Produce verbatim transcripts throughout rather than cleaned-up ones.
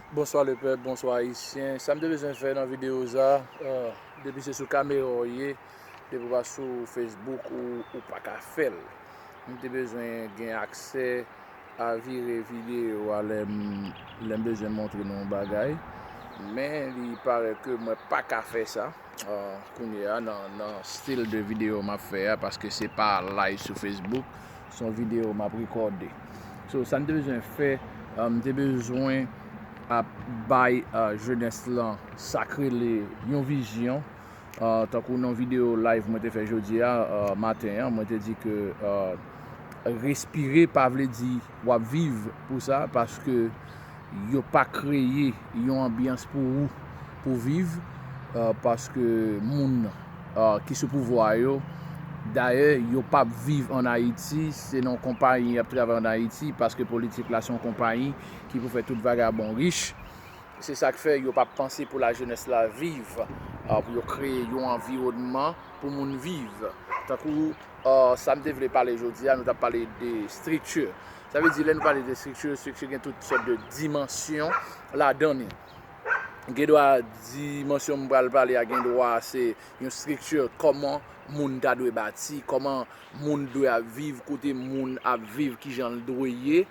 Bonswa lepèp, bonswa ayisyen. Sa m te bezwen fè nan videyo sa, depi se sou kamera w ye, depi w pa sou Facebook ou, ou pa ka fè l. M te bezwen gen aksè a vire videyo a lè m, lè m bezwen montre nou yon bagay. Men li parèt ke mwen pa ka fè sa. Kounye a nan, nan stil de videyo m ap fè a, paske se pa live sou Facebook, se yon videyo m ap rekòde. So, sa m te bezwen fè, m te bezwen ap bay jenès lan sa k rele yon vizyon. Tankou nan videyo live mwen te fè jodi a maten an, mwen te di ke respire pa vle di w ap viv pou sa, paske yo pa kreye yon anbyans pou ou pou viv, paske moun ki sou pouvwa yo, dayè, yo p ap viv ann Ayiti, se nan yon konpayi y ap travay ann Ayiti, paske politik la se yon konpayi ki pou fè tout vagabon rich. Se sa k fè yo p ap panse pou lajenès la viv, pou yo kreye yon anviwònman pou moun viv. Tankou sa m te vle pale jodi a, nou t ap pale de estrikti. Sa vle di, lè nou pale de estrikti, estrikti gen tout sòt de dimansyon ladan li. Gen dwa dimansyon m pral pale a, gen dwa se yon estrikti kòman moun ta dwe bati, kòman moun dwe ap viv, kote moun ap viv, kijan l dwe ye.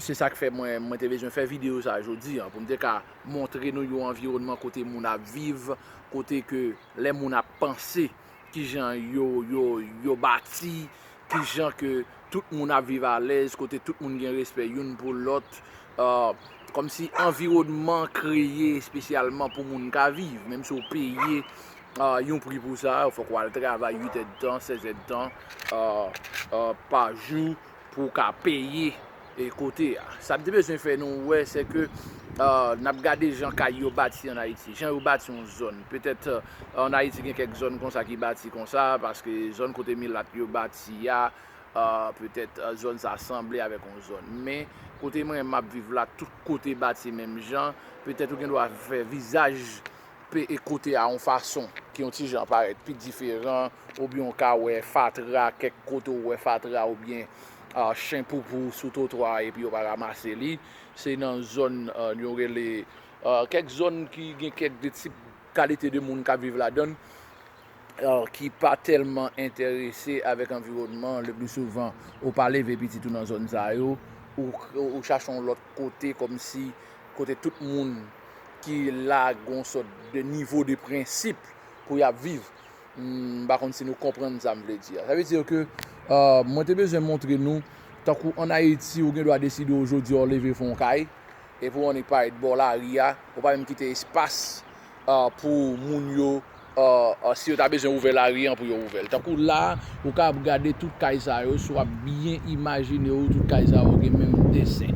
Se sa k fè mwen, mwen te bezwen fè videyo sa jodi a, pou m te ka montre nou yon anviwònman kote moun ap viv, kote ke lè moun ap panse, kijan yo, yo, yo bati, kijan ke tout moun ap viv alèz, kote tout moun gen respè youn pou lòt, kòmsi anviwònman kreye espesyalman pou moun ka viv, menm si w peye yon pri pou sa, fòk w al travay uit èdtan, sèz èdtan pa jou pou w ka peye kote a. Sa m te bezwen fè nou wè, se ke n ap gade jan kay yo bati ann Ayiti, jan yo bati yon zòn. Petèt ann Ayiti gen kèk zòn konsa ki bati konsa, paske zòn kote milat yo bati a, petèt zòn sa sanble avèk yon zòn. Men kote mwen m ap viv la, tout kote bati menm jan. Petèt ou gen dwa fè vizaj pe e kote a yon fason ki yon ti jan parèt pi diferan, oubyen w ka wè fatra, kèk kote w wè fatra oubyen chen poupou sou twotwa epi yo pa ranmase li. Se nan zòn yo rele, kèk zòn ki gen kèk de tip kalite de moun k ap viv ladan l, ki pa tèlman enterese avèk anviwònman, le pli souvan, ou pa leve pitit ou nan zòn sa yo, ou, ou chache yon lòt kote, kòmsi kote tout moun ki la gen yon sòt de nivo de prensip pou y ap viv. M pa konn si nou konprann sa m vle di a. Sa vle di ke mwen te bezwen montre nou, tankou ann Ayiti, ou gen dwa deside w jodi a w leve fè yon kay, epi w annik parèt bò lari a, ou pa menm kite espas pou moun yo, si yo ta bezwen ouvè lari an pou yo ouvè l. Tankou la a, ou ka ap gade tout kay sa yo, si w ap byen imajine w, tout kay sa yo gen menm desen.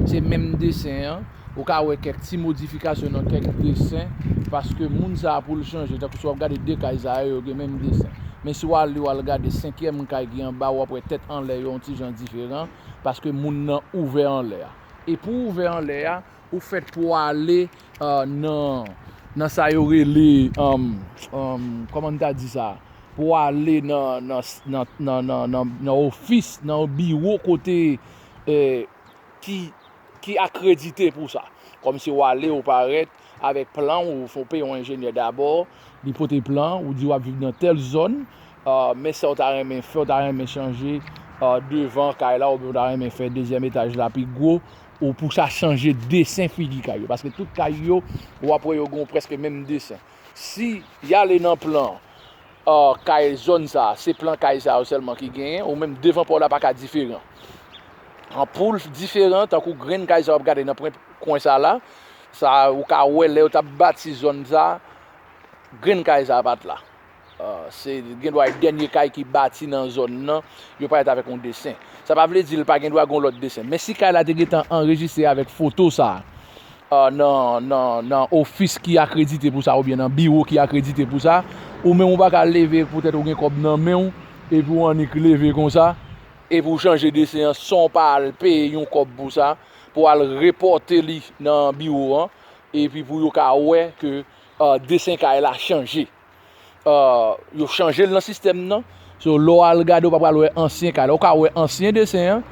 Se menm desen an, ou ka wè kèk ti modifikasyon nan kèk desen, paske moun sa a pou l chanje, tankou si w ap gade de kay sa yo, yo gen menm desen. Men si w ale, w al gade senkyèm kay ki anba, w ap wè tèt anlè yo yon ti jan diferan, paske moun nan ouvè anlè a. E pou w ouvè anlè a, ou fèt pou w ale nan, nan sa yo rele, kòman n ta di sa? Pou w ale nan, nan, nan, nan, nan, nan, nan ofis, nan biwo kote ki, ki akredite pou sa. Kòmsi w ale, ou parèt avèk plan w, ou fè w peye yon enjenyè dabò, li pote plan, ou di w ap viv nan tèl zòn, men sa w ta renmen fè, w ta renmen chanje devan kay la, oubyen w ta renmen fè dezyèm etaj la pi gwo, ou pou sa chanje desen figi kay yo. Paske tout kay yo, w ap wè yo gen prèske menm desen. Si y ale nan plan kay zòn sa, se plan kay sa yo sèlman ki genyen, ou menm devan pa w la pa ka diferan. Anpoul diferan, tankou grenn kay sa w ap gade nan pwen, kwen sa la, sa ou ka wè lè yo t ap bati zòn sa, grenn kay sa pa t la. Se gen dwa e dènye kay ki bati nan zòn nan, yo parèt avèk yon desen. Sa pa vle di l pa gen dwa gen yon lòt desen. Men si kay la te gentan anrejistre avèk foto sa, nan, nan, nan ofis ki akredite pou sa oubyen nan biwo ki akredite pou sa, ou menm ou pa ka leve poutèt ou gen kòb nan men w, epi w annik leve konsa, epi w chanje desen an san w pa al peye yon kòb pou sa, pou w al repòte li nan biwo an, epi pou yo ka wè ke desen kay la chanje. Yo chanje l nan sistèm nan. So, lè w al gade, w pa pral wè ansyen kay la. Ou ka wè ansyen desen an,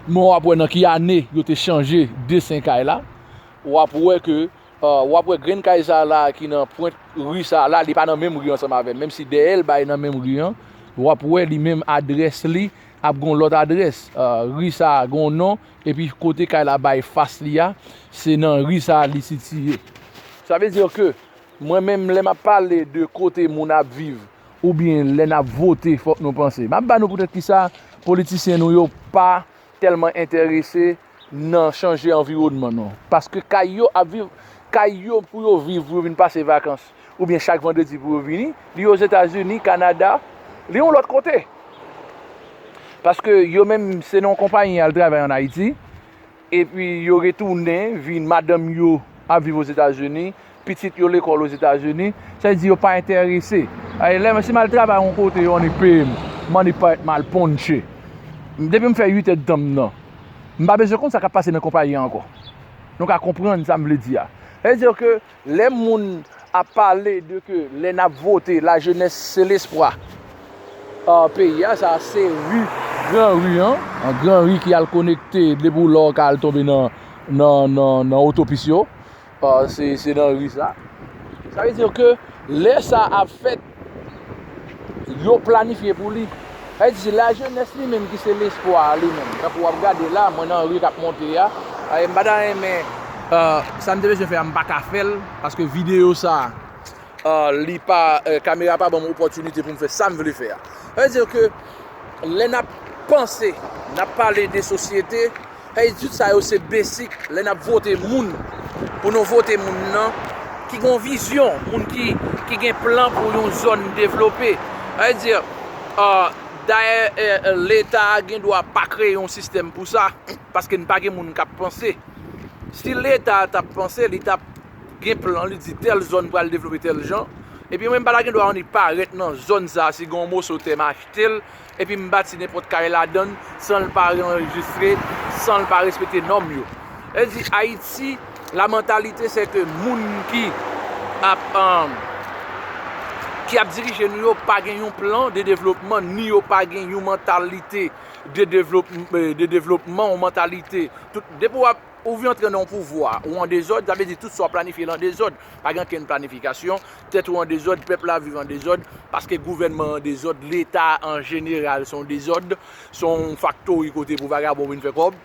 Men w ap wè nan ki ane yo te chanje desen kay la. W ap wè ke, uh, w ap wè grenn kay sa la ki nan pwent ri sa la, li pa nan menm ri ansanm avè m. Menm si dèyè l bay nan menm ri an, w ap wè li menm adrès li ap gon lòt adrès. Uh, ri sa gon non, epi kote kay la bay fas li a, se nan ri sa li sitiye. Sa vle di ke mwen menm, lè m ap pale de kote moun ap viv, oubyen lè n ap vote, fòk nou panse. M ap ba nou poutèt kisa politisyen nou yo pa tèlman enterese nan chanje anviwònman nou. Paske kay yo ap viv, kay yo pou yo viv, pou yo vin pase vakans, oubyen chak vandredi pou yo vini, li Ozetazini, Kanada, li yon lòt kote. Paske yo menm, se nan yon konpayi y al travay ann Ayiti, epi yo retounen, vin, madanm yo ap viv Ozetazini, pitit yo lekòl Ozetazini, sa vle di yo pa enterese. Ay, lè, si m al travay yon kote, yo annik peye m, m annik parèt m al ponche. Depi m fè uit èdtan m nan, m pa bezwen konn sa k ap pase nan konpayi a ankò. Nou ka konprann sa m vle di a. Sa vle di ke lè moun ap pale de ke lè n ap vote, lajenès se lespwa, uh, peyi a, sa se ri, gran ri an, an gran ri ki al konekte depi w lò ka al tonbe nan, nan, nan, nan otopis yo. Uh, se, se nan ri sa. Sa vle di ke lè sa ap fèt, yo planifye pou li. Sa vle di se lajenès li menm ki se lespwa a li menm. Tankou w ap gade la, mwen nan ri k ap monte a. Ay, m pa ta renmen, uh, sa m te bezwen fè a, m pa ka fè l, paske videyo sa, uh, li pa, uh, kamera pa ban m opòtinite pou m fè sa m vle fè a. Sa vle di ke lè n ap panse, n ap pale de sosyete, sa vle di tout sa yo se besik lè n ap vote moun, pou nou vote moun nan ki gen yon vizyon, moun ki, ki gen plan pou yon zòn devlope. Sa vle di, uh, dayè, uh, Leta a gen dwa pa kreye yon sistèm pou sa, paske n pa gen moun k ap panse. Si Leta a t ap panse, li t ap gen plan, li di tèl zòn pral devlope tèl jan. Epi mwen, m pa ta gen dwa annik parèt nan zòn sa a, si gen yon moso tè m achte l, epi m bati nenpòt kay ladan l, san l pa anrejistre, san l pa respekte nòm yo. Sa vle di, Ayiti, la mentalité, c'est que moun ki ap, um, ki ap dirije nou yo pa gen yon plan de devlopman, ni yo pa gen yon mantalite de devlop-, de devlopman, yon mantalite. Tout, depi w ap Ou vin antre nan yon pouvwa, ou an dezòd, sa vle di tout sa w planifye l an dezòd. Pa gen okenn planifikasyon, tèt ou an dezòd, pèp la viv an dezòd, paske gouvènman an dezòd, Leta an jeneral se yon dezòd, se yon faktori kote pou vagabon vin fè kòb.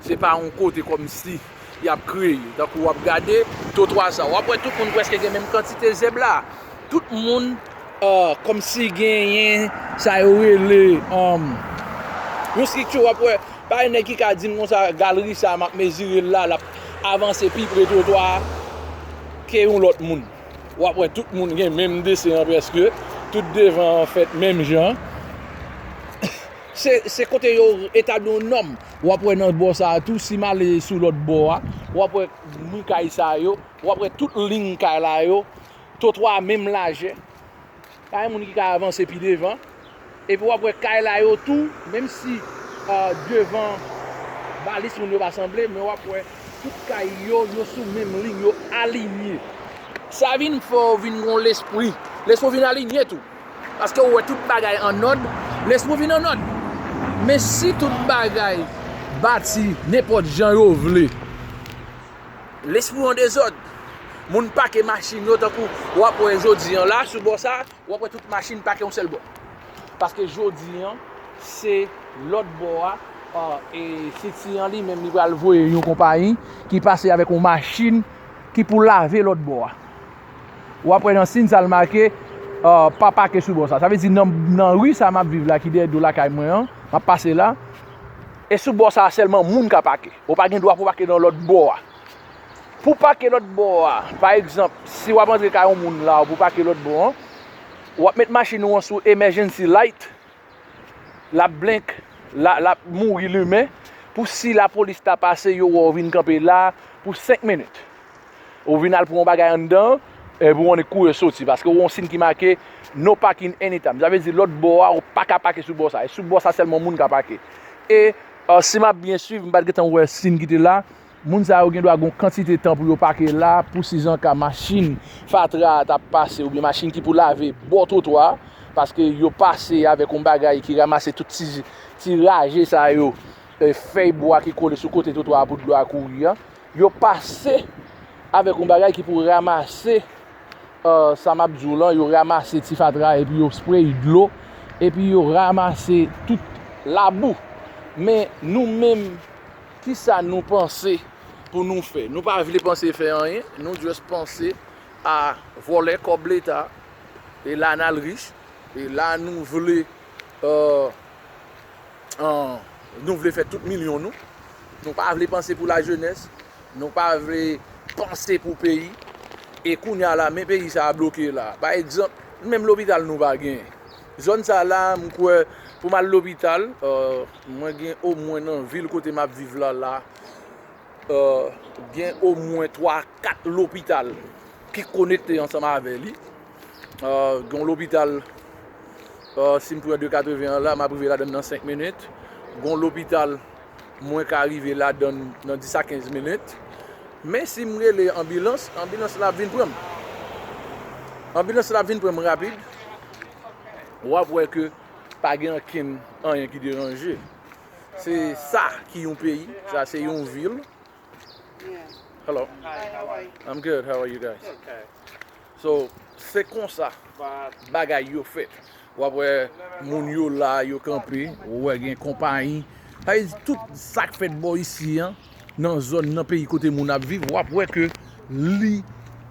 Se pa yon kote kòmsi y ap kreye. Tankou w ap gade twotwa sa, w ap wè tout moun prèske gen menm kantite zèb la. Tout moun, uh, kòmsi genyen sa yo rele, um, yon estrikti, w ap wè, pa gen nèg ki ka di m konsa, galri sa, m ap mezire l la, l ap avanse pi pre twotwa a ke yon lòt moun. W ap wè tout moun gen menm desen an prèske, tout devan an fèt menm jan. Se, se kote yo etabli yon nòm. W ap wè nan bò sa a tou, si m ale sou lòt bò a, w ap wè mi kay sa yo, w ap wè tout liy kay la yo, twotwa a menm lajè. Pa gen moun ki ka avanse pi devan. Epi w ap wè kay la yo tou, menm si, uh, devan balis moun yo pa sanble, men w ap wè tout kay yo, yo sou menm liy, yo alinye. Sa vin fè w vin gon lespri. Lespri w vin alinye tou. Paske w wè tout bagay an nòd, lespri w vin an nòd. Men si tout bagay bati nenpòt jan yo vle, lespri w an dezòd. Moun pake machin yo tankou w ap wè jodi an la, sou bò sa, w ap wè tout machin pake yon sèl bò. Paske jodi an, se lòt bò a, a, e City an li menm li pral voye yon konpayi ki pase avèk yon machin ki pou lave lòt bò a. W ap wè nan siy sa l make, a, pa pake sou bò sa. Sa vle di nan, nan ri sa m ap viv la ki dèyè do lakay mwen an, m ap pase la, e sou bò sa sèlman moun ka pake. Ou pa gen dwa pou pake nan lòt bò a. Pou pake lòt bò a, pa egzanp, si w ap antre kay yon moun la, ou pou pake lòt bò an, w ap met machin ou an sou emergency light, l ap blenk, l a, l ap mouri limen, pou si lapolis ta pase, yo wè w vin kanpe la pou senk minit. Ou vin al pran yon bagay anndan, epi w annik kouri soti, paske w wè yon siy ki make "No parking anytime." Sa vle di lòt bò a, ou pa ka pake sou bò sa. E sou bò sa sèlman moun ka pake. E, a, si m ap byen swiv, m pa t gentan wè siy ki te la. Moun sa yo gen dwa gen yon kantite tan pou yo pake la, pou si jan ka machin fatra a t ap pase, oubyen machin ki pou lave bò twotwa a, paske yo pase avèk yon bagay ki ranmase tout ti, ti raje sa yo, e, fèy bwa ki kole sou kote twotwa a pou dlo a kouri a. Yo pase avèk yon bagay ki pou ranmase, e, sa m ap di w lan, yo ranmase ti fatra epi yo sprey dlo, epi yo ranmase tout labou. Men nou menm, kisa nou panse pou nou fè? Nou pa vle panse fè anyen, nou just panse a vòlè kòb leta, e la n al rich, e la nou vle, e, an, nou vle fè tout milyon nou. Nou pa vle panse pou lajenès, nou pa vle panse pou peyi. E kounye a la, men peyi sa a bloke la. Pa egzanp, menm lopital nou pa genyen. Zòn sa la, m kwè, pou m al lopital, e, mwen gen omwen nan vil kote m ap viv la, la, e, gen omwen twa, kat lopital ki konekte ansanm avè li. E, gen yon lopital, e, si m pran de katreven an la, m ap rive ladann nan senk minit. Gen yon lopital, mwen ka rive ladann nan dis a kenz minit. Men si m rele anbilans, anbilans la ap vin pran m. Anbilans la ap vin pran m rapid. W ap wè ke pa gen ankenn anyen ki deranje. Se sa ki yon peyi, sa se yon vil. Yeah. Hello. Hi, how are you? I'm good. How are you guys? Okay. So, se konsa bagay yo fèt. W ap wè moun yo la, yo kanpe, ou wè gen konpayi. Sa vle di tout sa k fèt bò isi an, nan zòn, nan peyi kote moun ap viv, w ap wè ke li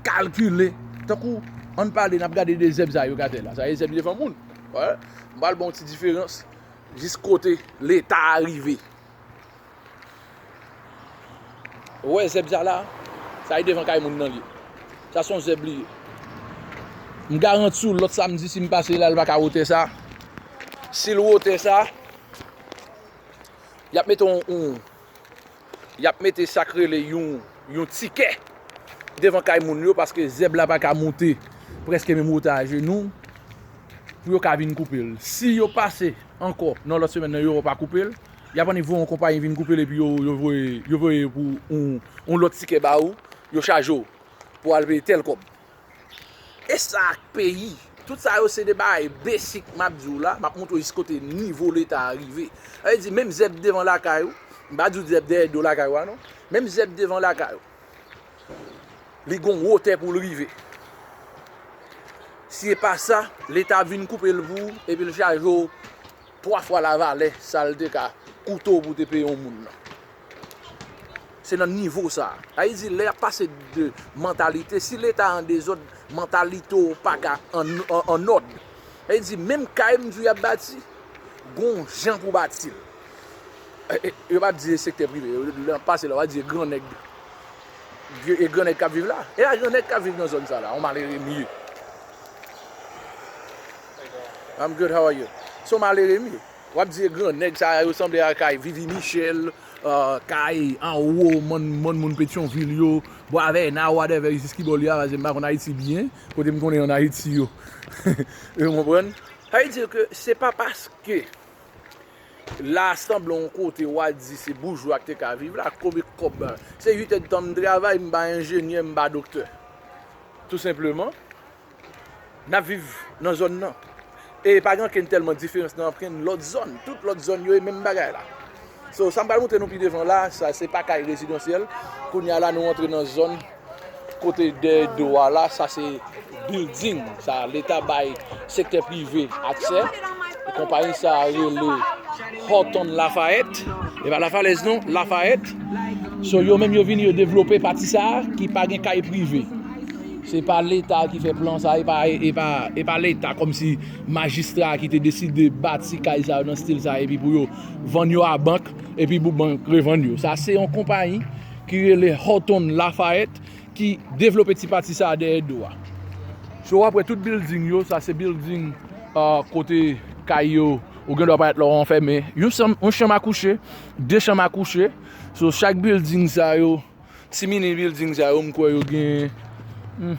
kalkile. Tankou, ann pale, n ap gade de zèb sa yo k atè la. Sa e zèb devan moun. Wè. M pral ba w ti diferans. Jis kote Leta a rive. Ou wè zèb sa la? Sa e devan kay moun nan li ye. Sa se yon zèb li ye. M garanti w, lòt samdi, si m pase la, l pa ka wotè sa. Si l wotè sa, y ap mete yon, yon, y ap mete sa k rele yon, yon tikè devan kay moun yo, paske zèb la pa ka monte prèske menm wotè a jenou pou yo ka vin koupe l. Si yo pase ankò nan lòt semèn nan, yo pa koupe l, y ap annik voye yon konpayi vin koupe l epi yo, yo voye, yo voye pou yon, yon lòt tikè ba ou, yo chaje w pou al peye tèl kòb. E sa ak peyi. Tout sa yo se de bagay besik m ap di w la, m ap montre w jis kote nivo Leta a rive. Sa vle di, menm zèb devan lakay ou, m pa di w zèb dèyè do lakay ou a non, menm zèb devan lakay ou, li gon wotè pou l rive. Si e pa sa, Leta ap vin koupe l pou ou, epi l chaje w twa fwa lavalè sa l te ka koute w pou te peye yon moun nan. Se nan nivo sa a. Sa vle di, lè y ap pase de mantalite, si Leta an dezòd, mantalite w pa ka an, an, an òd. Sa vle di, menm kay m di w y ap bati, gon jan pou bati l. E, e, yo p ap di e sektè prive, yo, lè y ap pase la, yo ap di e gran nèg. E gran nèg k ap viv la. E a gran nèg k ap viv nan zòn sa la, yon malere m ye. I'm good, how are you? Se yon malere m ye. W ap di e gran nèg sa yo sanble a kay Vivi Michel, ah, kay anwo, mann, mann moun Petyonvil yo, Bwavèna, whatever, isit ki bò li a, paske m pa konn Ayiti byen, kote m konnen ann Ayiti yo. Ou konprann? Sa vle di ke se pa paske la sanble yon kote w a di se boujwa k te ka viv la, konbyen kòb, se uit èdtan m travay, m pa enjenyè, m pa doktè. Tou senpleman, n ap viv nan zòn nan. E pa gen ankenn tèlman diferans nan ankenn lòt zòn. Tout lòt zòn yo e menm bagay la. So, sa m pral montre nou pi devan la, sa se pa kay rezidansyèl. Kounye a la, nou antre nan zòn kote dèyè do a la, sa se building. Sa Leta bay sektè prive aksè. Konpayi sa a rele Horton Lafayette. E pa Lafalèz non, Lafayette. So, yo menm yo vini, yo devlope pati sa a ki pa gen kay prive. Se pa Leta ki fè plan sa, e pa, e pa, e pa Leta kòmsi majistra ki te deside bati kay sa yo nan stil sa, epi pou yo vann yo a bank, epi pou bank revann yo. Sa se yon konpayi ki rele Horton Lafayette ki devlope ti pati sa dèyè do a. So, w ap wè tout building yo, sa se building, ah, kote kay yo, ou gen dwa parèt lè w anfèmen. Yon chanm, yon chanm a kouche, de chanm a kouche. So, chak building sa yo, ti mini building sa yo, m kwè yo gen, hmm,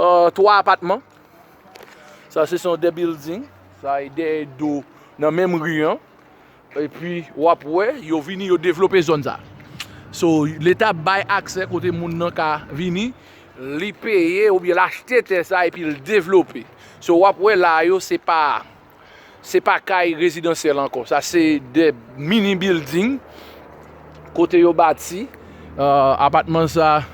ah, twa apatman. Sa se son de building. Sa e dèyè do nan menm ri an. Epi w ap wè, yo vini, yo devlope zòn sa. So, Leta bay aksè kote moun nan ka vini, li peye oubyen l achte tè sa epi l devlope. So, w ap wè la yo, se pa, Se pa kay rezidansyèl ankò. Sa se de mini building kote yo bati. Euh, apatman sa,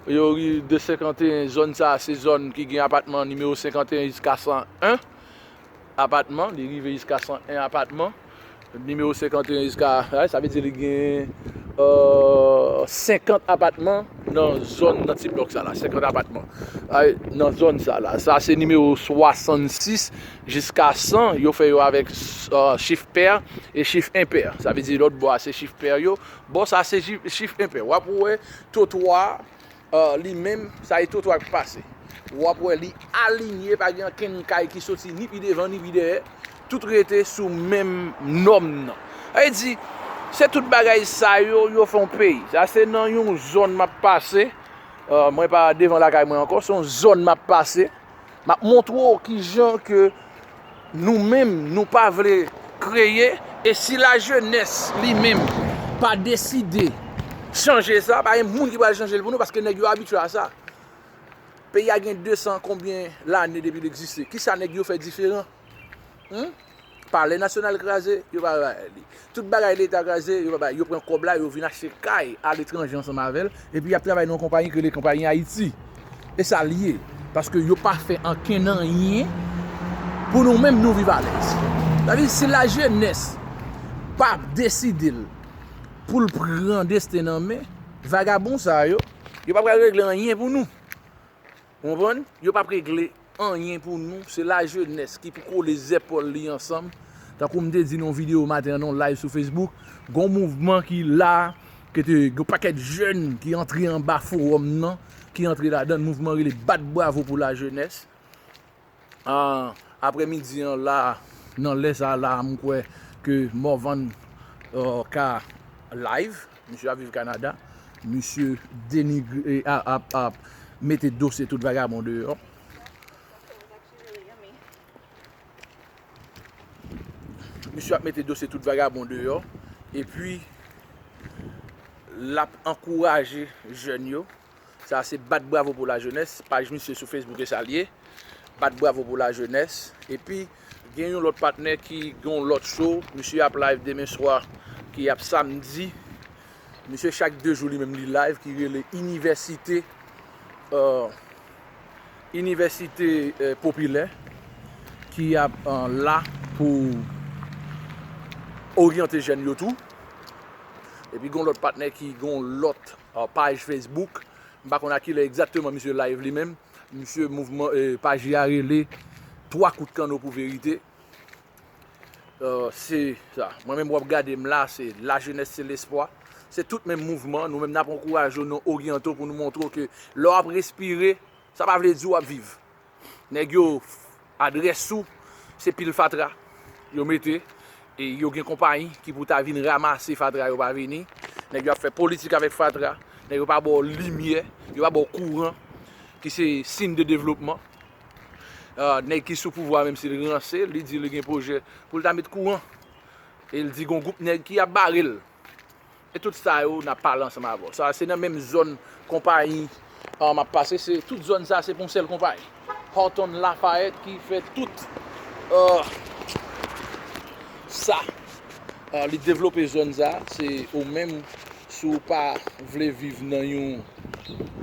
yo ri de senkanteyen, zòn sa, se zòn ki gen apatman nimewo senkanteyen jiska san en apatman. Li rive jiska san en apatman. Nimewo senkanteyen jiska, sa vle di li gen, euh, senkant apatman nan zòn, nan ti blòk sa la, senkant apatman. Ay, nan zòn sa la. Sa se nimewo swasannsis jiska san, yo fè yo avèk, euh, chif pè e chif enpè. Sa vle di lòt bò a se chif pè yo. Bò sa se chif, chif enpè. W ap wè twotwa, euh, li menm, sa e twotwa k pase. W ap wè li alinye, pa gen ankenn kay ki soti ni pi devan ni pi dèyè. Tout rete sou menm nòm nan. Sa vle di, se tout bagay sa yo, yo fè yon peyi. Sa se nan yon zòn m ap pase. Euh, mwen pa devan lakay mwen ankò, se yon zòn m ap pase. M ap montre w kijan ke nou menm, nou pa vle kreye, e si lajenès li menm pa deside chanje sa, pa gen moun ki pral chanje l pou nou, paske nèg yo abitye a sa. Peyi a gen de san konbyen lane depi l egziste. Kisa nèg yo fè diferan? Hmm? Palè Nasyonal kraze, yo pa bay li. Tout bagay Leta kraze, yo pa bay. Yo pran kòb la, yo vin achte kay aletranje ansanm avè l, epi y ap travay nan yon konpayi ki rele Konpayi Ayiti. E sa l ye. Paske yo pa fè ankenn anyen pou nou menm nou viv alèz. Sa vle di, si lajenès pa deside l pou l pran desten nan men vagabon sa yo, yo pa pral regle anyen pou nou. Ou konprann? Yo p ap regle anyen pou nou. Se lajenès ki pou kole zèpòl li ansanm. Tankou m te di nan yon videyo maten an, nan yon live sou Facebook, gon mouvman ki la, ke te, gon pakèt jèn ki antre anba fowòm nan, ki antre ladan l, mouvman rele Bat Bravo pou Lajenès. Ah, aprèmidi an la, nan lè sa la, m kwè ke Morvan, euh, ka live. Misye ap viv Kanada. Misye denigre, eh, ap, ap, ap mete dosye tout vagabon deyò. Misye ap mete dosye tout vagabon deyò. Epi, l ap ankouraje jèn yo. Sa se Bat Bravo pou Lajenès. Paj misye sou Facebook e sa l ye. Bat Bravo pou Lajenès. Epi, gen yon lòt patnè ki gen yon lòt show. Misye ap live demen swa, ki ap samdi. Misye chak de jou li menm li live, ki rele Inivèsite, euh, Inivèsite, euh, Popilè, ki ap, euh, la pou oryante jèn yo tou. Epi gen yon lòt patnè ki gen yon lòt, euh, paj Facebook. M pa konn a kilè egzakteman misye live li menm. Misye mouvman, eh, paj li a rele Twa Kout Kanno pou Verite. Euh, se sa. Mwen menm w ap gade m la, se lajenès, se lespwa. Se tout menm mouvman. Nou menm n ap ankouraje w, nou oryante w pou nou montre w ke lè w ap respire, sa pa vle di w ap viv. Nèg yo, adrès ou, se pil fatra yo mete, e yo gen konpayi ki pou ta vin ranmase fatra yo pa vini. Nèg yo ap fè politik avèk fatra, nèg yo pa ba w limyè, yo pa ba w kouran, ki se siy de devlopman. Ah, nèg ki sou pouvwa menm si l ranse, li di li gen pwojè pou l ta met kouran. E l di gon gwoup nèg ki ap bare l. E tout sa yo, n ap pale ansanm avè w. Sa, se nan menm zòn konpayi, ah, m ap pase. Se tout zòn sa, se pou yon sèl konpayi. Horton Lafayette ki fè tout, euh, sa. Ah, li devlope zòn sa. Se ou menm, si w pa vle viv nan yon,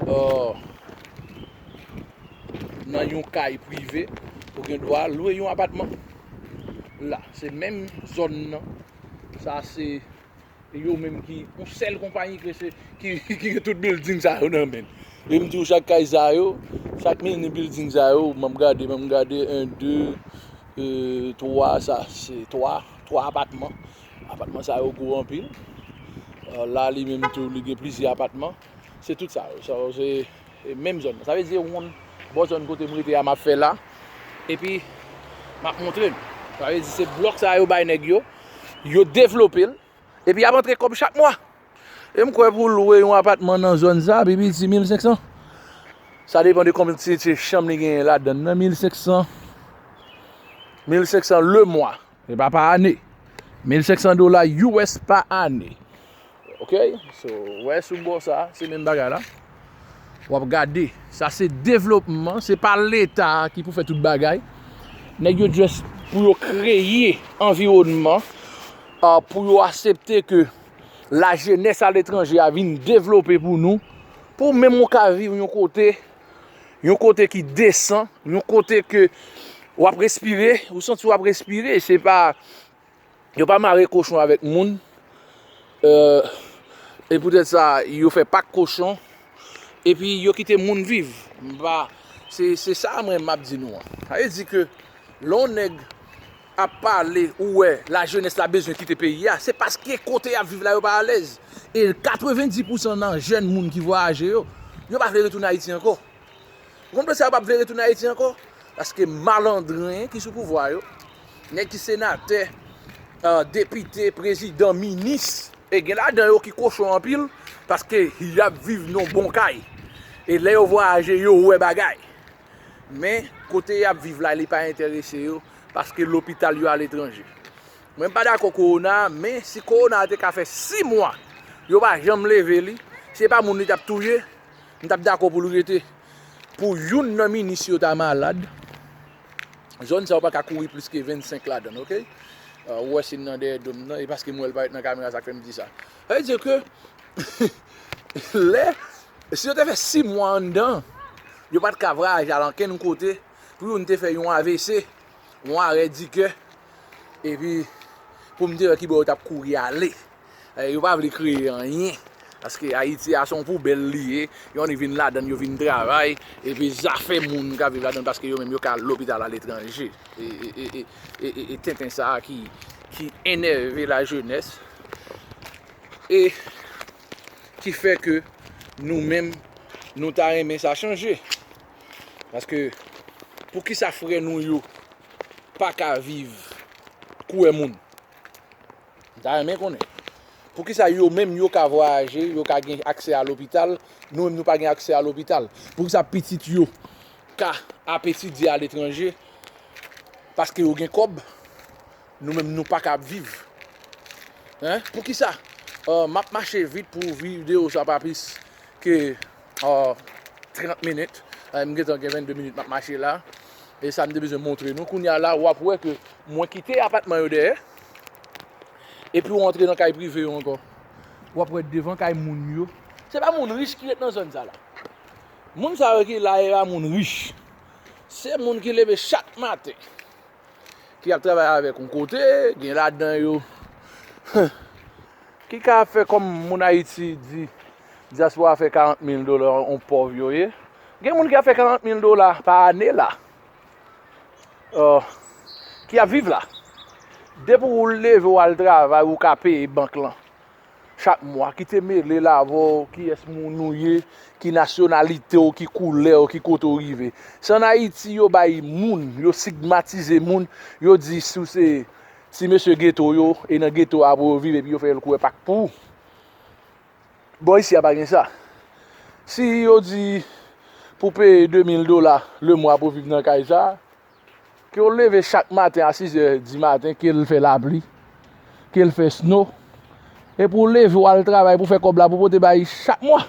euh, nan yon kay prive, ou gen dwa lwe yon apatman. La, se menm zòn nan. Sa se yo menm ki, yon sèl konpayi ki se, ki, ki gen tout building sa yo nan men l. E m di w, chak kay sa yo, chak mini building sa yo, ban m gade, ban m gade, en, de, euh, twa, sa se twa, twa apatman. Apatman sa yo gwo anpil. Euh, la, li menm tou, li gen plizyè apatman. Se tout sa yo. Sa yo, se, e, menm zòn nan. Sa vle di, yon bò zòn kote m rete a, m ap fè la. Epi, m ap montre nou. Sa vle di, se blòk sa yo bay nèg yo. Yo devlope l. Epi, y ap antre kòb chak mwa. E m kwè pou lwe yon apatman nan zòn sa, pi piti mil senk san. Sa depann de konbyen kantite chanm li genyen ladan l nan, mil senk san. Mil senk san le mwa. Se pa pa ane. Mil senk san dola U S pa ane. Ok? So, wè sou bò sa, se menm bagay la. W ap gade, sa se devlopman, se pa Leta ki pou fè tout bagay. Nèg yo just pou yo kreye anviwònman, ah, pou yo aksepte ke lajenès aletranje a vin devlope pou nou, pou menm ou ka viv yon kote, yon kote ki desan, yon kote ke w ap respire, ou santi w ap respire, se pa, yo pa mare kochon avèk moun, euh, e poutèt sa, yo fè pak kochon, epi yo kite moun viv. M pa, se, se sa mwen m ap di nou an. Sa vle di ke lè yon nèg ap pale, ou wè lajenès la bezwen kite peyi a, se paske kote y ap viv la yo pa alèz. E katrevenndis pousan nan jèn moun ki vwayaje yo, yo pa vle retounen Ayiti ankò. Ou konn poukisa yo p ap vle retounen Ayiti ankò? Paske malandren ki sou pouvwa yo, nèg ki senatè, ah, depite, prezidan, minis, e gen ladan yo ki kochon anpil, paske y ap viv nan bon kay. E lè yo vwayaje, yo wè bagay. Men, kote y ap viv la, li pa enterese yo, paske lopital yo aletranje. Mwen, m pa dakò kowona, men si kowona a te ka fè sis mwa, yo pa janm leve li, si se pa moun li t ap touye, m t ap dakò pou l rete. Pou youn nan minis yo ta malad, zòn sa yo pa ka kouri plis ke vennsenk ladan l, oke? Ah, ou wè si l nan dèyè do m nan, e paske m wè l parèt nan kamera, sa k fè m di sa. Sa vle di ke lè, si yo te fè sis mwa anndan, yo pa t ka vwayaje al ankenn kote, pou youn te fè yon A V C, yon arè di kè, epi pou m te wè kibò yo t ap kouri ale. Eh, yo pa vle kreye anyen. Paske Ayiti a se yon poubèl li ye. Yo annik vin ladan l, yo vin travay. Epi zafè moun k ap viv ladan l, paske yo menm yo ka al lopital aletranje. E, e, e, e, e, e, e tenten sa a ki, ki enève lajenès. E ki fè ke nou menm, nou ta renmen sa chanje. Paske, poukisa frè nou yo pa ka viv kouwè moun? M ta renmen konnen. Poukisa yo menm yo ka vwayaje, yo ka gen aksè a lopital, nou menm nou pa gen aksè a lopital? Poukisa pitit yo ka ap etidye aletranje? Paske yo gen kòb, nou menm nou pa ka ap viv. Hein? Poukisa? Euh, m ap mache vit pou videyo sa pa plis ke, euh, trant minit. Euh, m gentan gen vennde minit m ap mache la. E sa m te bezwen montre nou. Kounye a la, w ap wè ke mwen kite apatman yo dèyè. Epi w antre nan kay prive yo ankò. W ap wè devan kay moun yo. Se pa moun rich ki ret nan zòn sa la. Moun sa yo ki la, e pa moun rich. Se moun ki leve chak maten, ki ap travay avèk yon kote, gen ladan yo ki ka fè, kòm moun Ayiti di, dyaspora fè karant mil dola, yon pòv yo ye. Gen moun ki ap fè karant mil dola pa ane la, euh, ki ap viv la. Depi w leve w al travay, ou ka peye bank lan chak mwa, kite mele l avè w, kiyès moun ou ye, ki nasyonalite w, ki koulè w, ki kote w rive. Se ann Ayiti yo bay moun, yo stigmatize moun, yo di si w se ti mesye geto yo, e nan geto a pou yo viv, epi yo fè l kouwè pak pou ou. Bò isi a pa gen sa. Si yo di pou peye de mil dola lemwa pou viv nan kay sa, ke w leve chak maten a sizè di maten, ke l fè lapli, ke l fè sno, epi w leve w al travay pou fè kòb la pou pote bay chak mwa,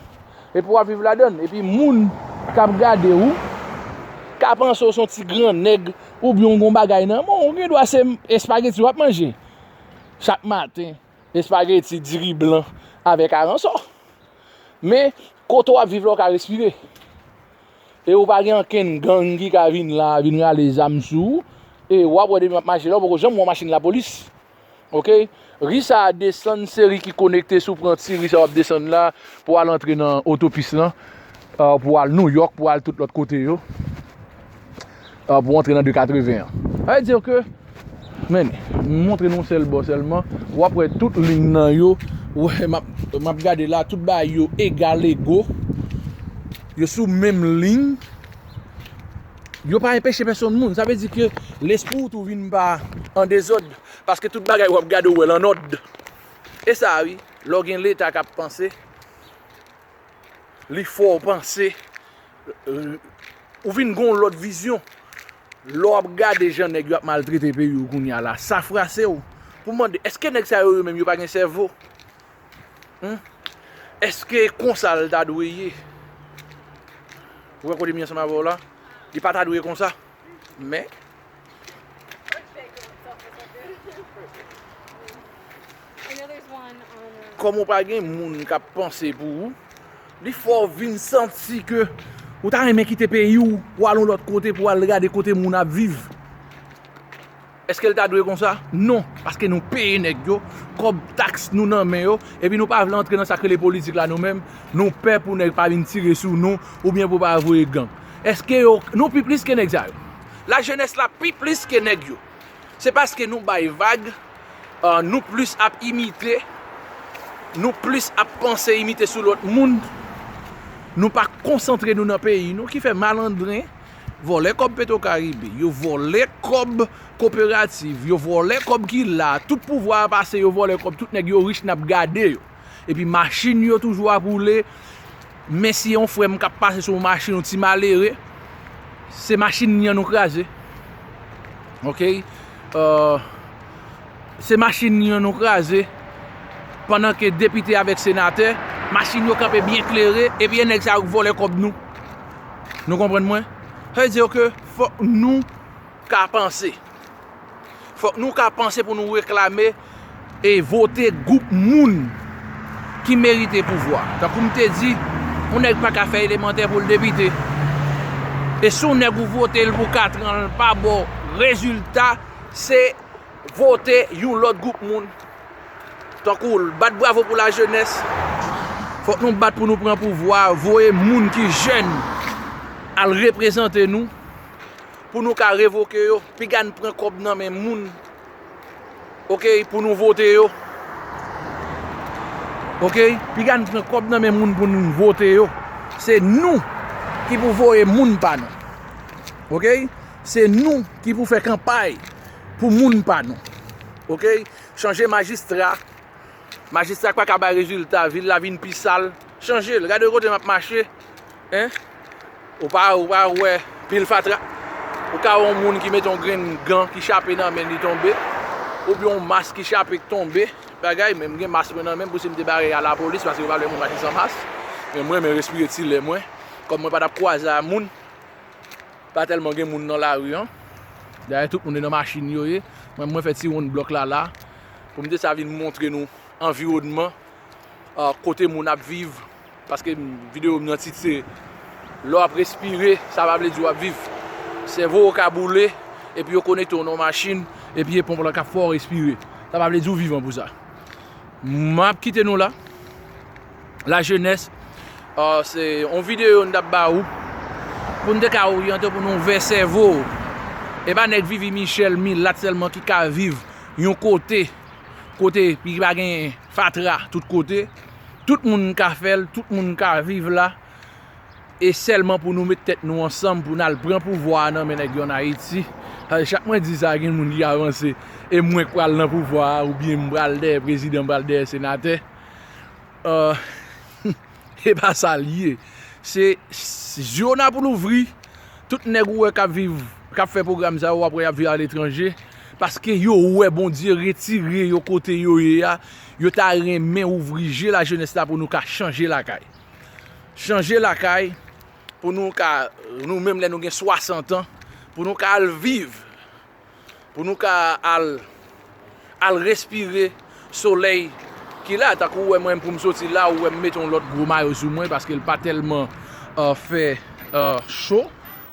epi w ap viv ladan l. Epi moun k ap gade w ka panse w se yon ti grannèg oubyen w gen yon bagay nan men w. Ou gen dwa se espageti w ap manje chak maten, espageti, diri blan avèk aransò. Men, kote w ap viv la, w ka respire. E ou pa gen ankenn gang ki ka vin la, vin rale zam sou ou. E w ap wè depi m ap mache la, ou poko janm wè yon machin lapolis. Oke? Ri sa a desann, se ri ki konekte, si w pran ti ri sa a w ap desann la, pou w al antre nan otopis lan, euh, pou w al Nouyòk, pou w al tout lòt kote yo, euh, pou w antre nan de katreven an. Sa vle di ke Men, m montre nou sèl bò sèlman. W ap wè tout liy nan yo. Wè, m ap, m ap gade la, tout bagay yo egal ego. Yo sou menm liy. Yo pa anpeche pèsonn moun. Sa vle di ke lespri w tou vin pa an dezòd. Paske tout bagay w ap gade, w wè l an òd. E sa, wi, lè w gen Leta k ap panse, li fè w panse, ou vin gen yon lòt vizyon. Lè w ap gade jan nèg yo ap maltrete peyi w kounye a la, sa frase w pou mande, èske nèg sa yo, yo menm, yo pa gen sèvo? Humm? Èske konsa l ta dwe ye? Ou wè kote m ye ansanm avè w la? Li pa ta dwe konsa. Men, Kòm ou pa gen moun k ap panse pou ou, li fè w vin santi ke ou ta renmen kite peyi w, ou al yon lòt kote pou w al gade kote moun ap viv. Èske l ta dwe konsa? Non, paske nou peye nèg yo, kòb taks nou nan men yo, epi nou pa vle antre nan sa k rele politik la nou menm, nou pè pou nèg pa vin tire sou nou, oubyen pou pa voye gang. Èske yo, nou pi plis ke nèg sa yo? Lajenès la pi plis ke nèg yo. Se paske nou bay vag, euh, nou plis ap imite, nou plis ap panse imite sou lòt moun, nou pa konsantre nou nan peyi nou, ki fè malandren vòlè kòb Petro Caribe, yo vòlè kòb koperativ, yo vòlè kòb ki la, tout pouvwa a pase, yo vòlè kòb, tout nèg yo rich, n ap gade yo. Epi machin yo toujou ap woule, men si yon frè m k ap pase sou yon machin, yon ti malere, se machin li an nou kraze. Oke? Euh, se machin li an nou kraze. Pandan ke depite avèk senatè, machin yo kanpe byen klere, epi e nèg sa yo k vòlè kòb nou. Nou konprann mwen? Sa vle di ke fòk nou ka panse. Fòk nou ka panse pou nou reklame e vote gwoup moun ki merite pouvwa. Tankou m te di, yon nèg pa ka fè elemantè pou l depite. E si yon nèg ou vote l pou katran, l pa ba w rezilta, se vote yon lòt gwoup moun. Tankou l bat bravo pou lajenès. Fòk nou bat pou nou pran pouvwa, voye moun ki jèn al reprezante nou, pou nou ka revoke yo, piga n pran kòb nan men moun, oke, pou nou vote yo. Oke? Piga n pran kòb nan men moun pou nou vote yo. Se nou ki pou voye moun pa nou. Oke? Se nou ki pou fè kanpay pou moun pa nou. Oke? Chanje majistra. Majistra k pa ka bay rezilta, vil la vin pi sal. Chanje l. Gade kote m ap mache. Hein? Ou pa, ou pa wè pil fatra? Ou ka wè yon moun ki mete yon grenn gan ki chape nan men li tonbe, oubyen yon mas ki chape k tonbe. Bagay, men m gen mas mwen nan men m pou si m te bare a lapolis, paske yo pa vle moun mache san mas. Men mwen, men respire ti lè mwen. Kòm mwen pa t ap kwaze a moun, pa tèlman gen moun nan lari an. Dayè, tout moun nan machin yo ye. Mwen, mwen fè ti wonn blòk la, la. Pou m te sa vin montre nou anviwònman, ah, kote moun ap viv. Paske videyo m nan tit se, lè w ap respire, sa pa vle di w ap viv. Sèvo w ka boule, epi yo konekte w nan yon machin, epi e ponp lan k ap fè w respire. Sa pa vle di w vivan pou sa. M ap kite nou la. Lajenès, ah, se yon videyo n t ap ba ou pou n te ka oryante w, pou n ouvè sèvo w. E pa nèg Vivi Michèl milat sèlman ki ka viv yon kote, kote ki pa gen fatra tout kote. Tout moun ka fè l, tout moun ka viv la. E sèlman pou nou met tèt nou ansanm, pou n al pran pouvwa a nan men nèg yo ann Ayiti. Paske chak mwen di sa, gen moun ki avanse, e mwen k pral nan pouvwa a, oubyen m pral dèyè prezidan, m pral dèyè senatè. Euh, e pa sa l ye. Se, se zye w n ap louvri. Tout nèg ou wè k ap viv, k ap fè pwogram sa yo, w ap wè y ap viv aletranje. Paske yo wè Bondye retire yo kote yo ye a. Yo ta renmen ouvri je lajenès la pou nou ka chanje lakay. Chanje lakay pou nou ka, nou menm lè nou gen swasant an, pou nou ka al viv, pou nou ka al, al respire solèy ki la. Tankou ou wè mwen pou m soti la, ou wè m mete yon lòt gwo mayo sou mwen paske l pa tèlman, euh, fè, euh, cho.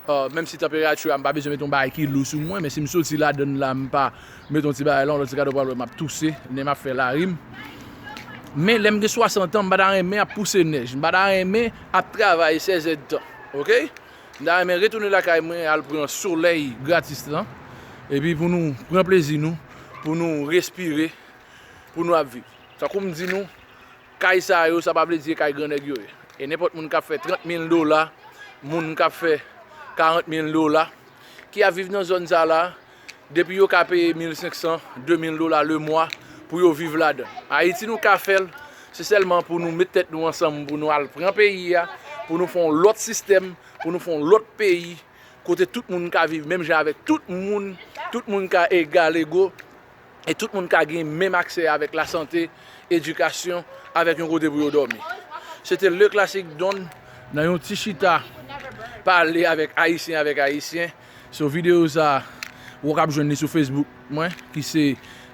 Euh, menm si tanperati a, m pa bezwen mete yon bagay ki lou sou mwen, men si m soti ladann la, m pa mete yon ti bagay la, yon lòt ti gade w pral wè m ap touse, nen m ap fè larim. Men lè m gen swasant an, m pa ta renmen ap pouse nèj, m pa ta renmen ap travay sèz èdtan, oke? M ta renmen retounen lakay mwen, al pran solèy gratis lan, epi pou nou pran plezi nou, pou nou respire, pou nou ap viv. Tankou m di nou, kay sa yo, sa pa vle di se kay gran nèg yo ye. E nenpòt moun k ap fè trant mil dola, moun k ap fè karant mil dola, ki ap viv nan zòn sa la, depi yo ka peye mil senk san, de mil dola lemwa pou yo viv ladan. Ayiti, nou ka fè l, se sèlman pou nou met tèt nou ansanm, pou nou al pran peyi a, pou nou fè yon lòt sistèm, pou nou fè yon lòt peyi, kote tout moun ka viv menm jan avèk tout moun, tout moun ka egal ego, e tout moun ka gen menm aksè avèk lasante, edikasyon, avèk yon kote pou yo dòmi. Se te Le Classic Don nan yon ti chita pale avèk Ayisyen avèk Ayisyen. So, videyo sa, ou k ap jwenn li sou Facebook mwen, ki se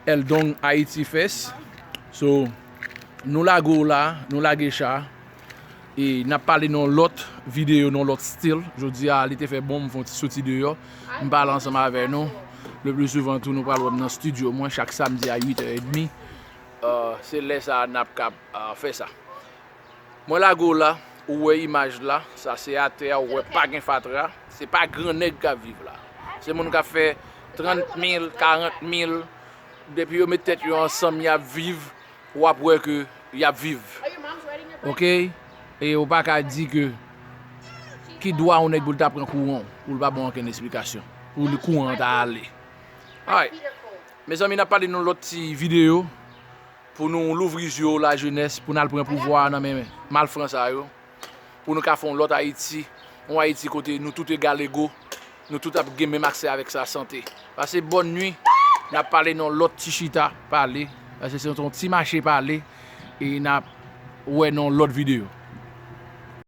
El Don Haiti Fest. So, Nou lage w la, nou lage cha. E n ap pale nan lòt videyo, nan lòt stil. Jodi a, li te fè bon, m fè yon ti soti deyò. M pale ansanm avè nou. Le pli souvan tou, nou pral wè m nan estidyo mwen chak samdi a uit è edmi. Euh, se lè sa a n ap kab, euh, fè sa. Mwen lage w la, ou wè imaj la, sa se atè a, ou wè pa gen fatra. Se pa gran nèg k ap viv la. Se moun k ap fè trant mil, karant mil, depi yo met tèt yo ansanm, y ap viv, w ap wè ke y ap viv. Oke? E ou pa ka di ke ki dwa yon nèg pou l ta pran kouran w, pou l pa ba w okenn esplikasyon, pou li kouran an ta ale. Alright. Mezanmi, n ap pale nan lòt ti videyo pou nou louvri zye w lajenès, pou n al pran pouvwa a nan men malfran sa yo, pou nou ka fè yon lòt Ayiti, yon Ayiti kote nou tout egal ego, nou tout ap gen menm aksè avèk sa sante. Pase bòn nwi, n ap pale nan lòt ti chita pale, pase se yon ti mache pale, e n ap wè nan lòt videyo.